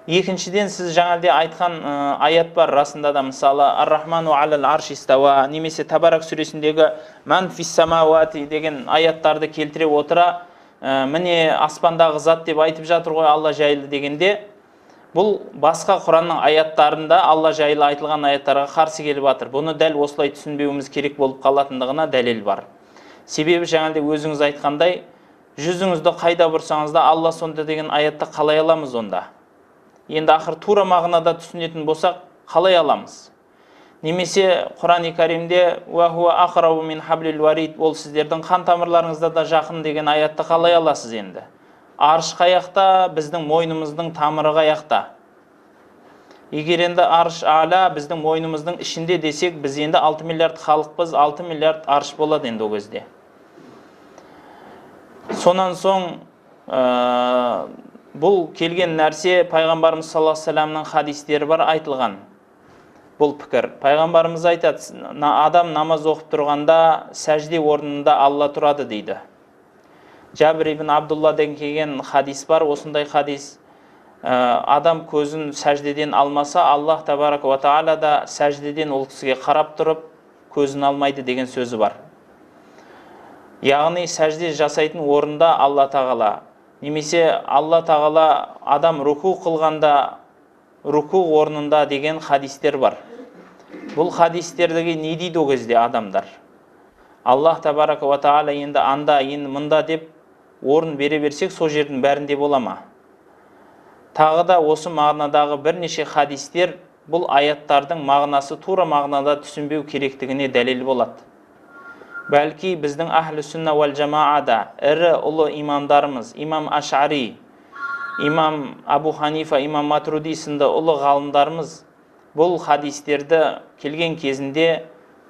Екіншіден, сіз жаңағыдай айтқан аят бар, расында да, мысалы, Ар-Рахману алал арш истауа немесе Табарак сүресіндегі Ман фис самауати деген аяттарды келтіре отыра, міне аспандағы зат деп айтып жатыр ғой Алла жайлы дегенде, бұл басқа Құранның аяттарында Алла жайлы айтылған аяттарға қарсы келіп жатыр. Бұны дәл осылай түсінбеуіміз керек болып қалатындығына дәлел бар. Себебі жаңағыдай өзіңіз айтқандай, жүзіңізді қайда бұрсаңыз да Алла сонда деген аятты қалай аламыз онда? Енді ақыр тура мағынада түсінетін болсақ, қалай аламыз? Немесе Құран-и Каримде «Уа хуа ақрабу мин хаблил варид», ол сіздердің қан тамырларыңызда да жақын деген аятты қалай аласыз енді? Арш қаяқта, біздің мойнымыздың тамыры қаяқта? Егер енді арш ала біздің мойнымыздың ішінде десек, біз енді 6 миллиард халықпыз, 6 миллиард арш болады енді ол кезде. Сонан соң бұл келген нәрсе пайғамбарымыз саллаллаху алейхи вассаламның хадистері бар айтылған. Бұл пікір. Пайғамбарымыз айтады, адам намаз оқып тұрғанда сәжде орнында Алла тұрады дейді. Жабір ибн Абдулладан келген хадис бар, осындай хадис. Адам көзін сәждеден алмаса, Аллах табарака уа тағала да сәждеден ол кісіге қарап тұрып, көзін алмайды деген сөзі бар. Яғни сәжде жасайтын орында Алла тағала, немесе Алла тағала адам руку қылғанда руку орнында деген хадистер бар. Бұл хадистердегі не дейді ол кезде адамдар? Аллах табарака уа тағала енді анда, енді мында деп орын бере берсек, сол жердің бәрінде бола ма? Тағы да осы мағынадағы бірнеше хадистер бұл аяттардың мағынасы тура мағынада түсінбеу керектігіне дәлел болады. Бәлки біздің әхлі сүнна уәл жамаада ірі ұлы имамдарымыз, имам Ашари, имам Абу Ханифа, имам Матруди сынды ұлы ғалымдарымыз бұл хадистерді келген кезінде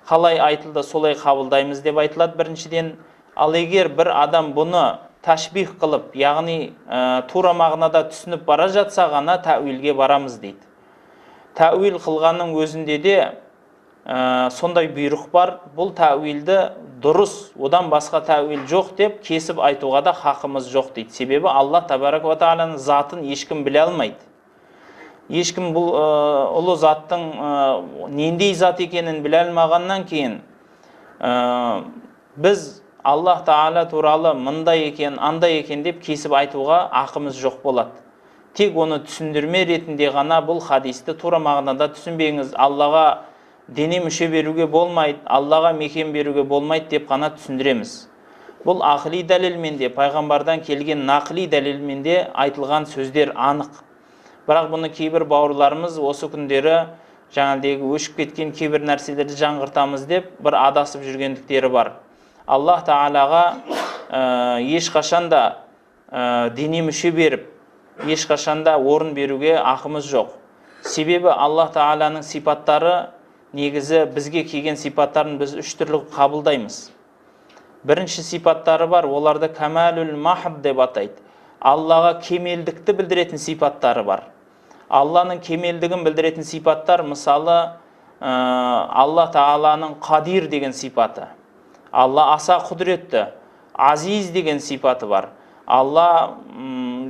қалай айтылды, солай қабылдаймыз деп айтылады біріншіден. Ал егер бір адам бұны ташбих қылып, яғни тура мағынада түсініп бара жатса ғана тәуилге барамыз дейді. Тәуил қылғанның өзінде де сондай бұйрық бар, бұл тәуилді дұрыс, одан басқа тәуил жоқ деп кесіп айтуға да хақымыз жоқ дейді. Себебі Алла табарака уа тағаланың затын ешкім біле алмайды. Ешкім бұл ұлы заттың нендей зат екенін біле алмағаннан кейін біз Аллах тағала туралы мындай екен, андай екен деп кесіп айтуға ақымыз жоқ болады. Тек оны түсіндірме ретінде ғана бұл хадисті тура мағынада түсінбеңіз, Аллаға дене мүше беруге болмайды, Аллаға мекен беруге болмайды деп қана түсіндіреміз. Бұл ақли дәлелмен де, пайғамбардан келген нақли дәлелмен де айтылған сөздер анық. Бірақ бұны кейбір бауырларымыз осы күндері жаңағыдегі өшіп кеткен кейбір нәрселерді жаңғыртамыз деп бір адасып жүргендіктері бар. Аллах тағалаға ешқашан да дене мүше беріп, ешқашан да орын беруге ақымыз жоқ. Себебі Аллах тағаланың сипаттары негізі бізге келген сипаттарын біз үш түрлі қабылдаймыз. Бірінші сипаттары бар, оларды камалул махд деп атайды. Аллаға кемелдікті білдіретін сипаттары бар. Алланың кемелдігін білдіретін сипаттар, мысалы, Алла тағаланың қадир деген сипаты. Алла аса құдіретті, азиз деген сипаты бар. Алла,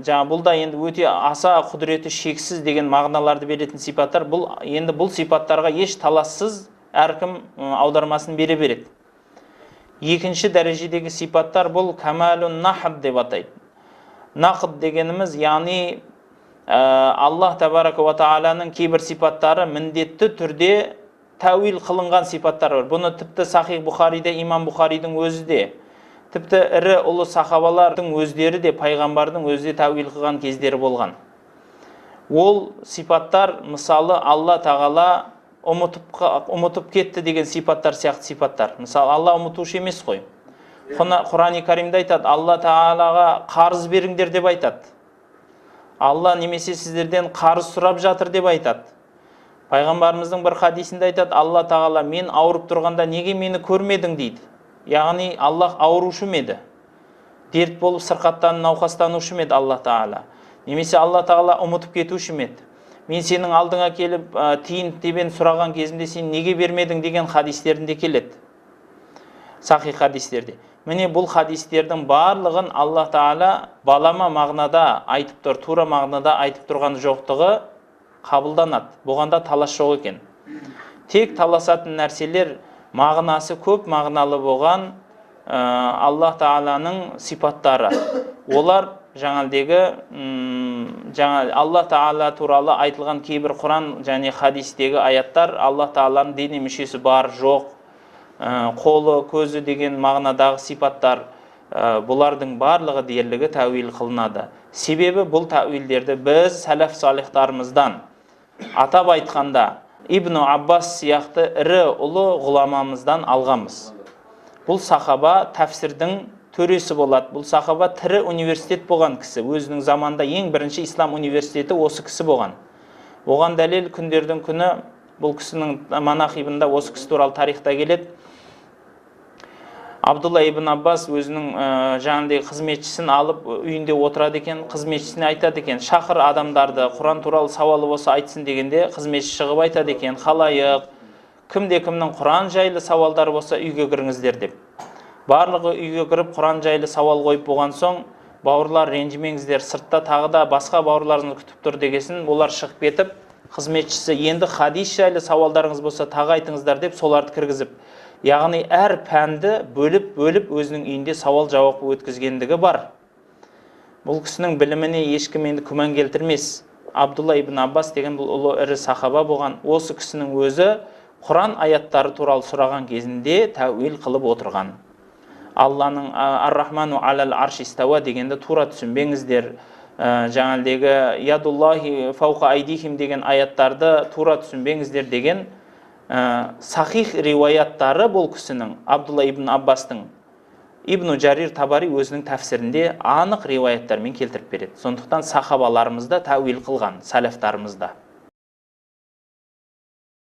жаңа бұл да енді өте аса құдіреті шексіз деген мағыналарды беретін сипаттар. Бұл енді бұл сипаттарға еш талассыз әркім аудармасын бере береді. Екінші дәрежедегі сипаттар бұл камалун нахд деп атайды. Нахд дегеніміз, яғни Аллах табарака уа тағаланың кейбір сипаттары міндетті түрде тәуил қылынған сипаттар бар. Бұны тіпті Сахих Бұхариде, имам Бұхаридің өзі де, тіпті ірі ұлы сахабалардың өздері де, пайғамбардың өзі де тәуил қылған кездері болған. Ол сипаттар, мысалы, Алла тағала ұмытып кетті деген сипаттар сияқты сипаттар. Мысалы, Алла ұмытушы емес қой. Құран-и Каримде айтады, Алла тағалаға қарыз беріңдер деп айтады. Алла немесе сіздерден қарыз сұрап жатыр деп айтады. Пайғамбарымыздың бір хадисінде айтады, Алла тағала мен ауырып тұрғанда неге мені көрмедің дейді. Яғни Аллах ауырушы ма еді? Дерт болып сырқаттанып науқастанушы ма еді Алла тағала? Немесе Алла тағала ұмытып кетуші ме еді? Мен сенің алдыңа келіп, тиын тебен сұраған кезімде сен неге бермедің деген хадистерінде келеді. Сахих хадистерде. Міне, бұл хадистердің барлығын Алла Тағала балама мағынада айтып тұр, тура мағынада айтып тұрған жоқтығы қабылданады. Бұған да талас жоқ екен. Тек таласатын нәрселер мағынасы көп мағыналы болған Алла Тағаланың сипаттары. Олар жаңағыдегі жаңа Алла Тағала туралы айтылған кейбір Құран және хадистегі аяттар Алла Тағаланың дене мүшесі бар, жоқ, қолы, көзі деген мағынадағы сипаттар, бұлардың барлығы дерлігі тәуил қылынады. Себебі бұл тәуилдерді біз сәләф салихтарымыздан, атап айтқанда Ибн Аббас сияқты ірі ұлы ғұламамыздан алғанбыз. Бұл сахаба тәфсирдің төресі болады. Бұл сахаба тірі университет болған кісі. Өзінің заманда ең бірінші ислам университеті осы кісі болған. Оған дәлел күндердің күні бұл кісінің манақибында осы кісі туралы тарихта келеді. Абдулла ибн Аббас өзінің жаңағыдай қызметшісін алып үйінде отырады екен, қызметшісіне айтады екен, шақыр адамдарды, Құран туралы сауалы болса айтсын дегенде, қызметші шығып айтады екен, халайық, кімде кімнің Құран жайлы сауалдары болса үйге кіріңіздер деп. Барлығы үйге кіріп Құран жайлы сауал қойып болған соң, бауырлар ренжімеңіздер, сыртта тағы да басқа бауырларыңыз күтіп тұр дегесін, олар шығып кетіп, қызметшісі енді хадис жайлы сауалдарыңыз болса тағы айтыңыздар деп соларды кіргізіп, яғни әр пәнді бөліп-бөліп өзінің үйінде сауал-жауап өткізгендігі бар. Бұл кісінің біліміне ешкім енді күмән келтірмес. Абдулла ибн Аббас деген бұл ұлы ірі сахаба болған. Осы кісінің өзі Құран аяттары туралы сұраған кезінде тәуил қылып отырған. Алланың ар-Рахману алал арш истауа дегенді тура түсінбеңіздер. Жаңағыдегі ядуллахи фауқа айдихим деген аяттарды тура түсінбеңіздер деген сахих риуаяттары бұл кісінің, Абдулла ибн Аббастың, Ибн Жарир Табари өзінің тәфсірінде анық риуаяттармен келтіріп береді. Сондықтан сахабаларымыз да тәуил қылған, сәләфтарымыз да.